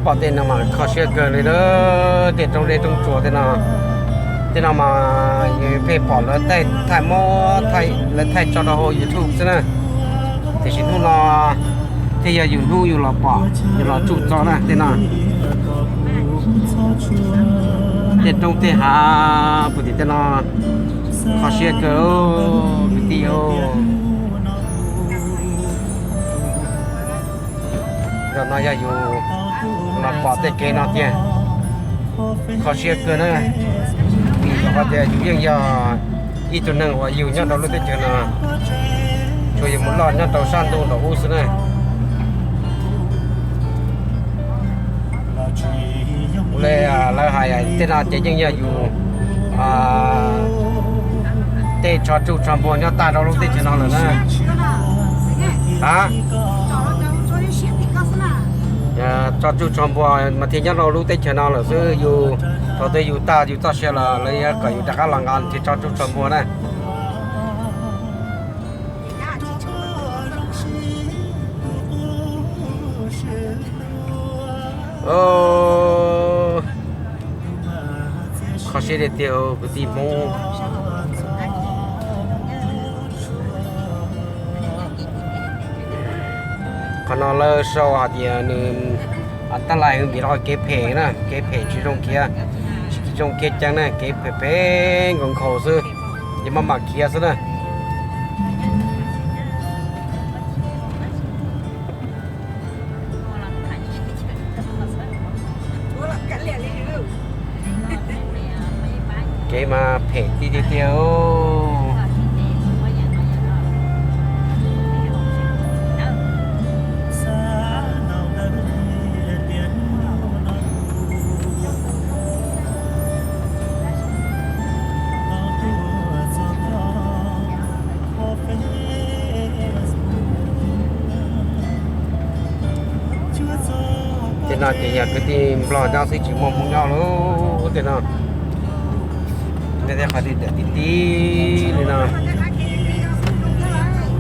Pom tej no mas kho siab kawg li na, tej roob zeb roob tsuas tej no. Tej no mas yus pheej pom lawv thaij mob, lawv thaij tso rau hauv YouTube xwb na. Tiam sis hnub no thiaj yog yus hnub yus los pom, yus los tsuj txog na tej no. Tej roob tej hav puag tim tej no kho siab kawg kwv tij. Zaum no yog yus los pom tej kev no tiag, kho siab kawg na. Vim rau qhov tias yus yeej yog ib tug neeg uas yug nyob rau lub teb chaws no, tsuas yus mus loj nyob rau sab ntuj nraum ub xwb na. Ua li lawv hais tej no ces yeej yog yus tej tsho tsuj tsho npua nyob tag rau lub teb chaws no lawm na. A, tsho tsuj tsho npua mas thiaj nyob rau lub teb chaws no lawm xwb. Yus thaum twg yus tag yus txoj sia los lawv yuav kom yus rov qab los nqa thiaj tsho tsuj tsho npua na. Kho siab tiag tiag kwv tij Hmoob. Qhov no lawv sau hais tias nws, tab lais nws vim rau kev phem na, kev phem tsis zoo khiav, tsis zoo khiav ceev na, kev phem phem nkaus nkhaus xwb, ces maj mam khiav xwb na. Kev mas phem tiag tiag tiag. Tej no ces yog kwv tij Nplog nyob xwb, tsis muaj Hmoob nyob lawm tej no. Nej thiaj qhov ti ti li no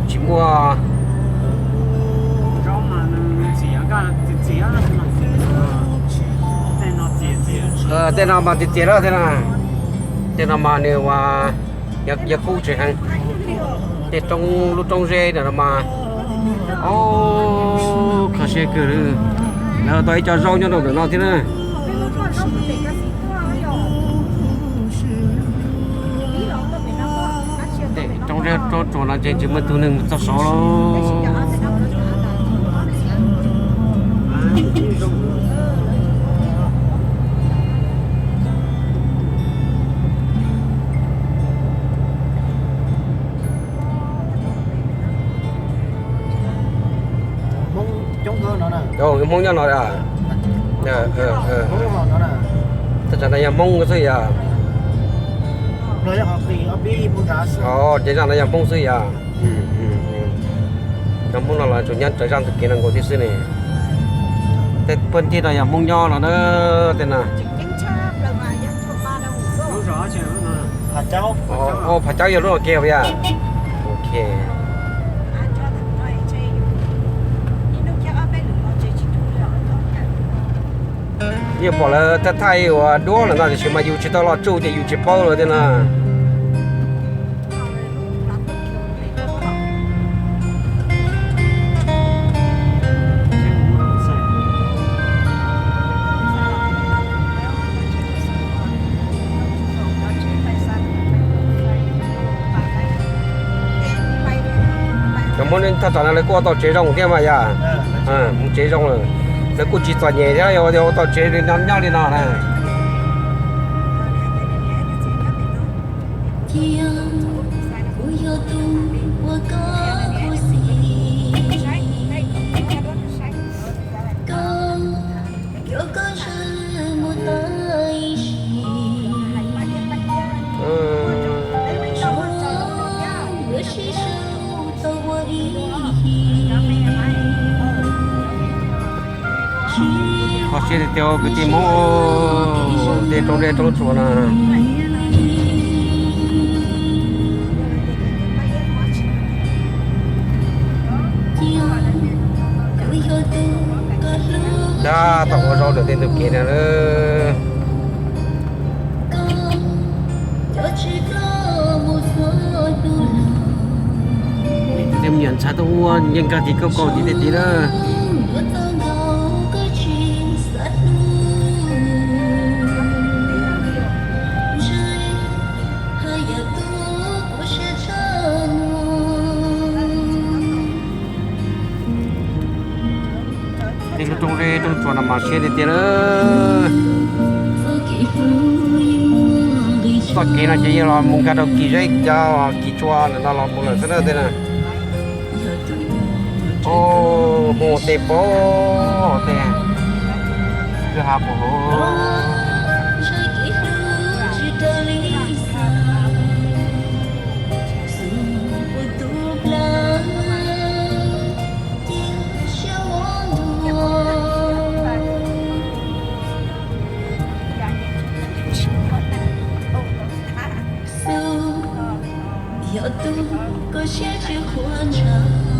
tsis muaj. Tej no mas txias txias lawm tej no. Tej no mas nws ua yog kub tseem heev. Tej roob, lub roob zeb no mas, o, kho siab kawg li. Lawv tau ib co zaub nyob rau ntawm no thiab na. Tej roob zeb roob tsuas no ces tsis muaj tus neeg mus txog saud lawm. Hmoob nyob no. Thaj tsam no yog Hmoob xwb yom? Ces zaj no yog Hmoob xwb yom? Cov Hmoob no los tsuas nyob rawv zaj ntug kev no nkaus thiab xwb ne. Tej puag ntij no yog Hmoob nyob no na, tej no. Phav Caub yog lub no kiag puas yog? Ok. Yeej pom lawv thaij thaij ua duab lawm ntag tiam sis mas yus tsis tau los tsuj ces yus tsis paub lawm tej no. Cov Hmoob thaj tsam no lawv kuj ua tau tsev zoo thiab mas yom? Mus tsev zoo lawm, lawv kuj tsis txom nyem thiab, yog ua tau tsev li no nyob li no na. Kho siab tiag tiag kwv tij Hmoob, tej roob zeb roob tsuas no. Tab tom ua zaub ntawm tej ntug kev na lawm. Tej me nyuam ntxhais tuaj ua nkees kawg tim kauj kaus tim tej tid lawm. Tej lub rooj zeb rooj tsuas no mas siab tiag tiag lawm. Txoj kev no ces yog los mus nkag rau kis zeb cov kis tsua ntawm no los mus lawm xwb na tej na. Ub, mus tej pem tej kwj ha puas huv. Xub, yog tus koj siab tsis qhuas ntshav.